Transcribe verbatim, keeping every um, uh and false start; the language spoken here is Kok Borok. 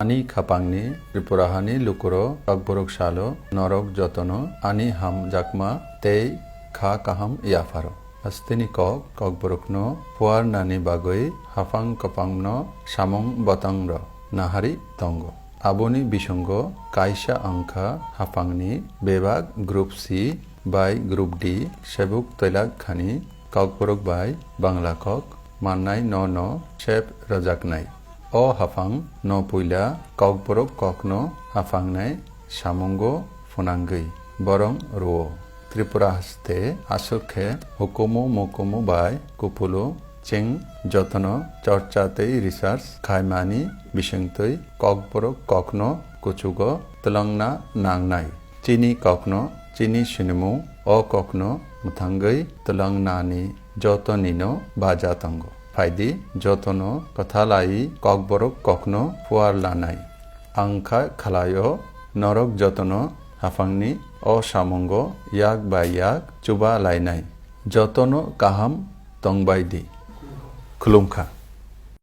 Ani khapangni Tripura hani lukurok Kokborok salo norok jotono ani hamjakma tei kha kaham yapharo. Hasteni kok, Kokborokno phuarnani bagwi haphang kwpangno samung bwtangrok nahari tongo. Aboni bisingo kaisa wngkha haphangni bebak Group C bai Group D sebuk twilak khani Kokborok bai Bangla kok mannai no no sep rwjaknai. O haphang no puila Kokborok kokno haphangnai samungo phunangwi borong rwo. Tripura haste aswk khe hukumu mukumu bai kupulu chwng jotono chorcha tei research khaimani bisingtwi Kokborok kokno kuchugo twlangna nangnai. Chini kokno chini sinimung o kokno mwthangwi twlangnani jotonino baja tongo. Phaidi jotono kwthalai Kokborok kokno phuar lanai. Ang kha khlaio norok jotono haphangni o samungo yak bai yak chuba lainai. Jotono kaham tongbai di. Khulumkha.